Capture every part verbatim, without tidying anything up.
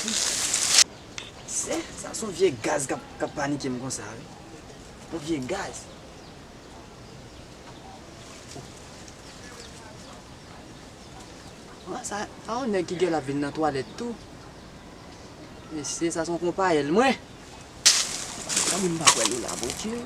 Se, sa se yon vye gaz k ap, k ap panike m konsa, wi. Yon vye gaz. Ah, sa, sa yon nèg ki gen l ap vin nan twalèt tou. Mesye, sa se yon konpayèl mwen. Kòman m pa kwè nou la, Bondye?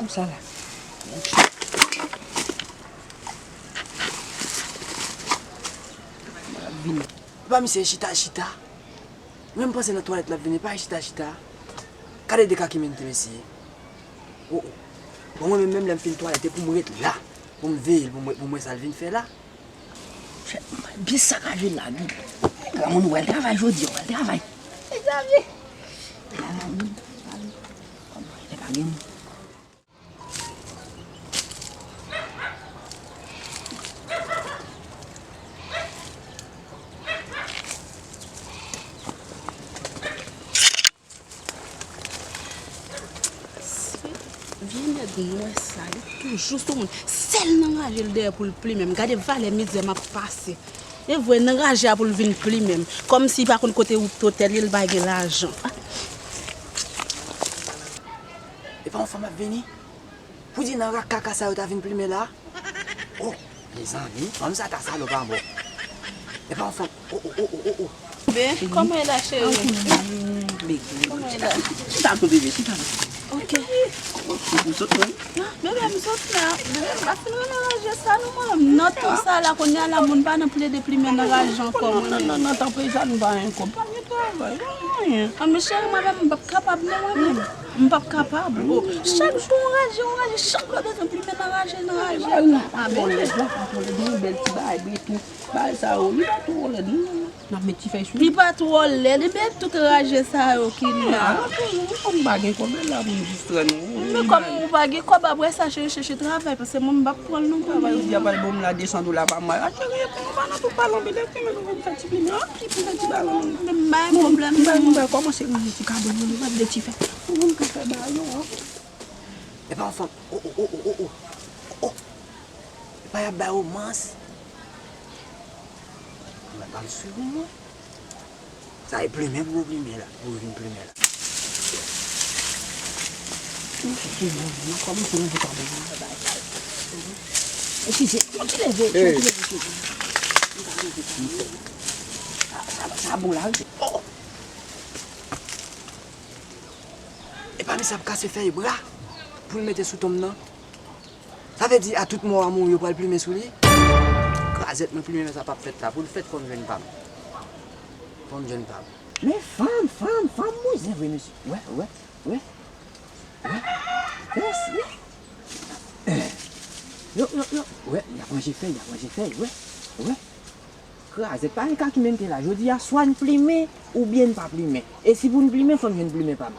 Konsa la. Vini. Epa misye chita, chita. Mwen m panse nan twalèt l ap vini, pa chita, chita. Gade de ka ki men te mesye. Oh, oh. Bon, mwen menm, menm lè m fin twalèt, e pou m ret la. Pou m veye l, pou m, pou m wè sa l vin fè la. Byen sakaje la, wi. Granmoun, ou pral travay jodi, ou pral travay. Mezanmi. Kòman, e pa gen moun. Vye nèg nwè sa, li toujou sou moun. Sèl nan raje l dèyè pou l plimen m. Gade valè mizè m ap pase. E vre, nan raje a pou l vin plimen m. Kòmsi li pa konn kote wout otèl ye, li pa gen lajan. Epa yon fanm ap vini? Pou di nan rak kaka sa yo ta vin plimen la? Oh, mezanmi, fanm sa ta salòp anmò. Epa yon fanm, oh, oh, oh, oh, oh, oh. Ben, kòman e la, cheri? Kòman e la? Chita tou, bebe, chita tou. Ok. Ou sot menm? Bebe, m sot la. Bebe, m pa fin renmen raje sa non, mwen. Nan tan sa la, kounye a la, moun pa nan plede plimen nan raje ankò, mwen menm. Nan, nan, nan, tanpri sa, nou pa gen kòb. Pa gen travay, pa gen anyen. Ah, men cheri, mwen menm, m p ap kapab non, mwen menm. M p ap kapab. Oh, chak jou yon raje, yon raje, chak lè w bezwen plimen nan raje, nan raje. Bagay la pa twò lèd, la pa twò lèd, yon bèl ti bagay, bebe, tou. Bagay sa yo, li pa twò lèd, non. N ap met ti fèy sou li. Li pa twò lèd, ebyen tout raje sa yo ki la. Ah, nou pa gen kòb la pou n distrè nou. Men kòm ou pa gen kòb, apre sa, cheri, chèche travay, paske mwen, m p ap pran l non pou mwen. Travay, ou di a pral ban m la de san dola pa mwa. A, cheri, epi nou pa nan tout pa lanbe lè, men nou konn fè ti plimen, an, ki pou fè ti balon. Men m pa gen pwoblèm. M pa, m pa kòmanse manje ti kabrit, mwen, m ap de ti fè. Pou moun ka fè ba yo, an. Epa yon fanm. Oh, oh, oh, oh, oh, oh. Oh, oh. Epa y ap bay omans. Mwen pa m swiv ou, mwen. Sa e plimen pou ou plimen la, pou ou vin plimen la. Mwen kòmanse manje pa bon nan bagay. Eskize, yon ti leve, yon ti leve, eskize. Sa, sa, sa bon la, wi. Oh! Epa misye ap kase fèy bra pou l mete sou tonm nan. Sa vle di a tout mò a mouri yo pral plimen sou li? Krazèt mwen plimen sa p ap fèt la. Pou l fèt fò m jwenn pa m. Fò m jwenn pa m. Men fanm, fanm, fanm bouzen vre mesye. Wè, wè, wè. Wè. Mesye. Yo, yo, yo. Wè, y ap ranje fèy, y ap ranje fèy. Wè, wè. Krazèt, pa gen ka ki men m te la. Jodi a, swa n plimen, oubyen n pa plimen. E si pou n plimen, fò n jwenn plimen pa m.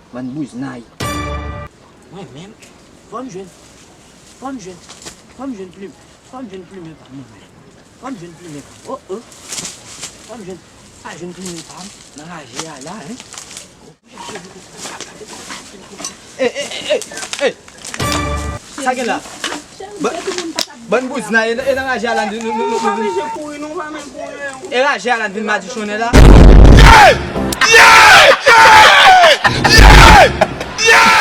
Bann bouznay. Mwen menm, fò m jwenn, fò m jwenn, fò m jwenn plim, fò m jwenn plimen pa m mwen menm. Fò m jwenn plimen pa m. Oh, oh. Fò m jwenn, pa jwenn plimen pa m nan raje a la, en. Ey, ey, ey, ey, ey. Sa gen la? Ba-, bann bouznay, e nan, e nan raje a la, nou, nou, nou, nou, nou. E raje a la, n vin madichonnen la. Yeah! Yeah! Yeah! Yeah! Yeah!